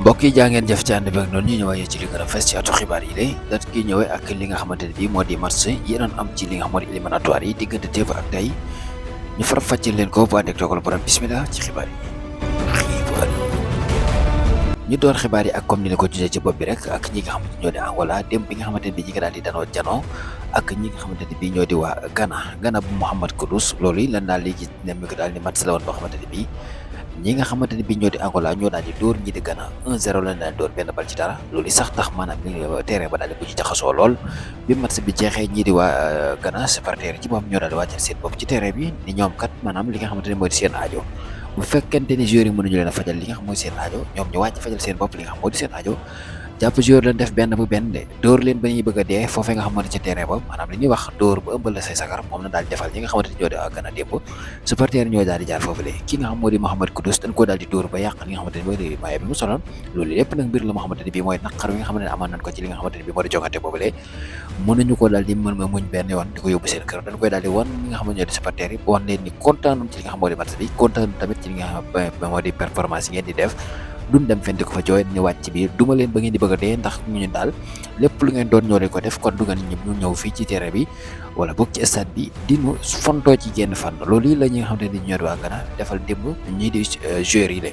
mbokk yi jaa ngeen jëf ci ànd bi ak noonu ñu ñëwaat ci li gën a fës ci atu xibaar yi lay dat ki ñëwee ak li nga xamante ne bii moo di match yi doon am ci li nga xam moo di éliminatoire yi diggante démb ak tey ñu faram fàcceel leen ko bu ànd ak dogal borom bismillah ci xibaar yi. ñu door xibaar yi ak comme ni la ko jugee ci bopp bi rek ak ñi nga xamante ñoo di Angola démb bi nga xamante ne bii ñi nga daal di danoo janoo ak ñi nga xamante ne bii ñoo di waa Ghana bu Mohamed Kudus loolu yi lan daal di gis ne mi ko daal di match la woon boo xamante ne bii ñi nga xamante ne bii ñoo di Angola ñoo daal di dóor ñi di Ghana 1-0 lañ daal dóor benn bal ci dara loolu sax tax maanaam terrain ba daal di bu ci jaxasoo lool bi match bi jeexee ñii di waa Ghana supporter ci boppam ñoo daal di wàccal seen bopp ci terrain bi ni ñoom kat maanaam li nga xamante ne mooy seen aajo bu fekkente ni joueurs yi mënuñu leen a fajal li nga xam mooy seen aajo ñoom ñu wàcc fajal seen bopp li nga xam moo di seen aajo jàpp joueur leen def benn bu benn de dóor leen ba ñuy bëgg a dee foofee nga xamante ci terrain ba maanaam li ñuy wax dóor ba ëmbal la say sagar moom la daal di defal ñi nga xamante ni ñoo di Ghana démb supporter ñoo daal di jaar foofu le ki nga xam moo di Mohamed Kudus dañ koo daal di dóor ba yàq li nga xamante ni mooy di maye bi mu soloon loolu lépp nag mbir la moo xamante ni bii mooy naqar wi nga xamante ne amaan nañ ko ci li nga xamante ni bii moo di jongante boobu le mënuñu ko daal di mën ma muñ benn yoon di ko yóbbu seen kër dañ koy daal di wan ñi nga xam ne ñoo di supporter yi wan leen ni kontaan ci li nga xam moo di match bi kontaan tamit ci li nga xam moo di performance yi ngeen di def duñ dem fenn di ko fa jooy ñu wàcc biir duma leen ba ngeen di bëgg a dee ndax ñu daal lépp lu ngeen doon ñoo leen ko def kon du ngeen ñu ñëw fii ci terrain bi wala boog ci stade bi di ñu fontoo ci genn fànn loolu yi la ñi nga xam ne ni ñoo di waa Ghana defal démb ñii di joueurs yi le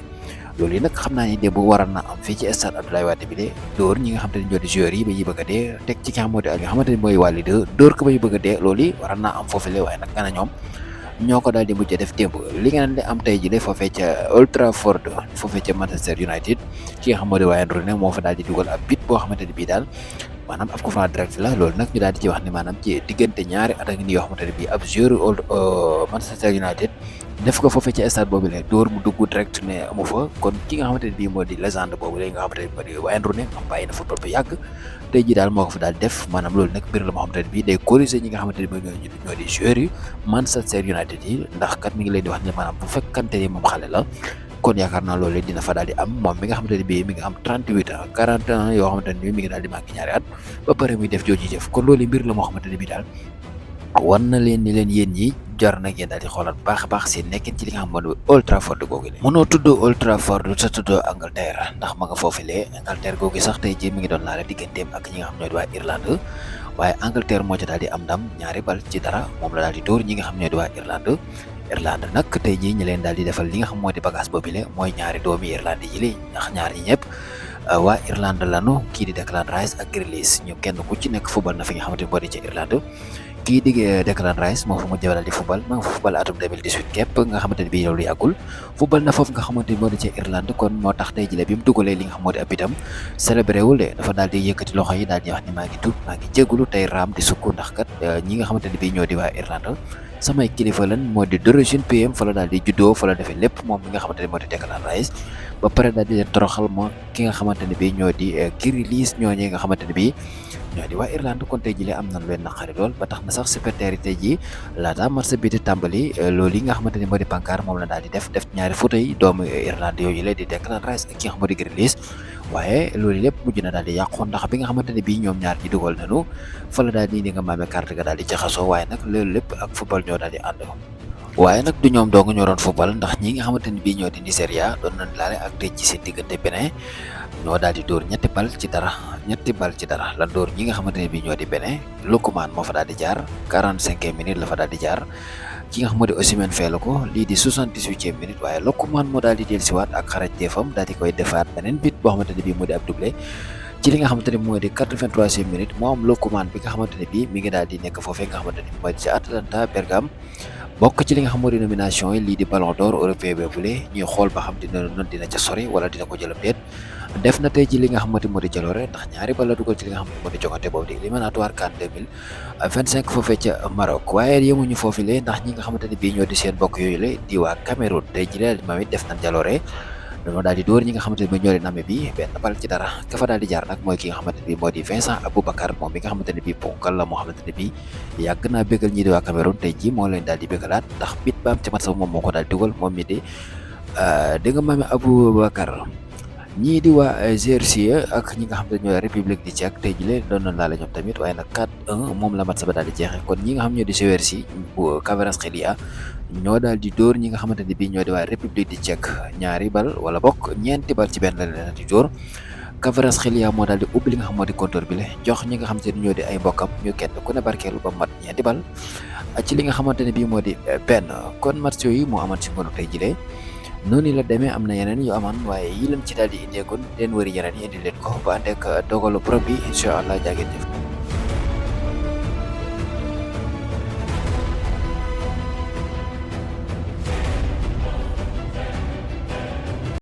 loolu yi nag xam naa ni démb waroon na am fii ci stade Abdoulaye Wade bi de dóor ñi nga xam ne ñoo di joueurs yi ba ñuy bëgg a dee teg ci ki nga xamante ni mooy wàlli dóor ko ba ñu bëgg a dee loolu yi waroon naa am foofu le waaye nag Ghana ñoom ñoo ko daal di mujj def démb li nga ne am tey jii foofee ca Old Trafford foofee ca Manchester United ki nga xam moo di Wayne Rooney moo fa daal di dugal ab bit boo xamante ni bii daal maanaam ab conférence direct la loolu nag ñu daal di ci wax ne maanaam ci diggante ñaari at ak ni yoo xamante ne bii ab joueur Old Manchester United def ko foofee ca stade boobu la dóor mu dugg direct ne amu fa kon ki nga xamante ne bii moo di légende boobu la nga xamante ne moo di Wayne Rooney am bàyyi na football bu yàgg tey jii daal moo ko fa daal def maanaam loolu nag mbir la moo xamante ne bii day corriger ñi nga xamante ne ñoo di joueurs yi Manchester United yi ndax kat mi ngi leen di wax ne maanaam bu fekkante ni moom xale la kon yaakaar naa loolu dina fa daal di am moom mi nga xamante ne bii mi ngi am 38 ans 40 ans yoo xamante ne bii mi ngi daal di manqué ñaari at ba pare muy def jooju jëf kon loolu mbir la moo xamante ne bii daal war na leen ni leen yéen ñi jar na ngeen daal di xoolal baax a baax seen nekkin ci li nga xam mooy Old Trafford googu la mënoo tudd Old Trafford te tuddoo Angleterre ndax ma nga foofilee Angleterre googu sax tey jii mi ngi doon laale digganteem ak ñi nga xam ñoo di waa Irlande waaye Angleterre moo ci daal di am ndam ñaari bal ci dara moom la daal di dóor ñi nga xam ñoo di waa Irlande nag tey jii ñi leen daal di defal li nga xam moo di bagage boobile mooy ñaari doomi Irlande yi li ndax ñaar ñi ñëpp waa Irlande lanu kii di Declan Rice ak Grealish ñu kenn ku ci nekk football na fi nga xamante ni moo di ci Irlande kii di Declan Rice moo fa mujj daal di football ma nga fa football atum 2018 képp nga xamante ne bii loolu yàggul football na foofu nga xamante ni moo di ci Irlande kon moo tax tey jii bi mu dugalee li nga xam moo di ab itam célébré wul de dafa daal di yëkkati loxo yi daal di wax ni maa ngi tuub maa ngi jégalu tey raam di sukk ndax kat ñi nga xamante ne bii ñoo di waa Irlande samay kilifa lan moo di d'origine PM fa la daal di juddoo fa la defee lépp moom mi nga xamante ne moo di Declan Rice ba pare daal di leen toroxal moo ki nga xamante ne bii ñoo di Grealish ñooñee nga xamante ne bii ñoo di waa Irlande kon tey jii am nañ leen naqari lool ba tax na sax supporter yi tey jii laata match bi di tàmbali loolu yi nga xamante ne moo di pancarte moom la daal di def ñaari photo yi doomu Irlande yooyu la di Declan Rice ak ki nga xam moo di Grealish waaye loolu lépp mujj na daal di yàqu ndax bi nga xamante ne bii ñoom ñaar ñi dugal nañu fa la daal di nga maame carte ga daal di jaxasoo waaye nag loolu lépp ak football ñoo daal di ànd waaye nag du ñoom dong ñoo doon football ndax ñi nga xamante ne bii ñoo di Nigeria doon nañ laale ak tey ci seen diggante Benin ñoo daal di dóor ñetti bal ci dara la dóor ñi nga xamante ne bii ñoo di Benin Lookman moo fa daal di jaar 45e minute la fa daal di jaar ki nga xam moo di Osimhen feelu ko lii di 78e minute waaye Lookman moo daal di dellusiwaat ak xarañteefam daal di koy defaat beneen bit boo xamante ne bii moo di ab doublé ci li nga xamante ne mooy di 83e minute moom Lookman bi nga xamante ne bii mi ngi daal di nekk foofee nga xamante ne mooy ci Atalanta Bergame bokk ci li nga xam moo di nomination yi lii di Ballon d'Or européen boobule ñuy xool ba xam dina ca sori wala dina ko jëlam déet def na tey ci li nga xamante moo di jaloore ndax ñaari bal la dugal ci li nga xam moo di jogante boobu di éliminatoire CAN 2025 foofee ca Maroc waaye yemuñu foofu le ndax ñi nga xamante ne bii ñoo di seen bokk yooyu la di waa Cameroun tey ji la moom it def nañ jaloore dañoo daal di dóor ñi nga xamante ne bii ñoo di Namibie bi benn bal ci dara ka fa daal di jaar nag mooy ki nga xamante ne bii moo di Vincent Aboubakar moom mi nga xamante ne bii ponkal la moo xamante ne bii yàgg naa bégal ñi di waa Cameroun tey ji moo leen daal di bégalaat ndax bit ba am ci match moom moo ko daal di dugal moom mi di dégg nga maame Aboubakar ñii di waa Géorgie ak ñi nga xam ne ñooy République du Tchèque tey jii doon na laale ñoom tamit waaye nag 4-1 moom la match ba daal di jeexee kon ñi nga xam ñoo di Géorgie bu Kvaratskhelia ñoo daal di dóor ñi nga xamante ne bii ñoo di waa République du Tchèque ñaari bal wala bokk ñeenti bal ci benn la leen di dóor. Kvaratskhelia moo daal di ubbi li nga xam moo di compteur bi le jox ñi nga xamante ne ñoo di ay mbokkam ñu kenn ku ne barkeelu ba mat ñeenti bal ci li nga xamante ne bii moo di benn kon match yooyu moo amoon ci ngoonu tey jii noonu la demee am na yeneen yu amoon waaye yi leen ci daal di indeegoon leen wëri yeneen yi indi leen ko ba ànd ak dogalu borom bi incha allah jaageen jëf.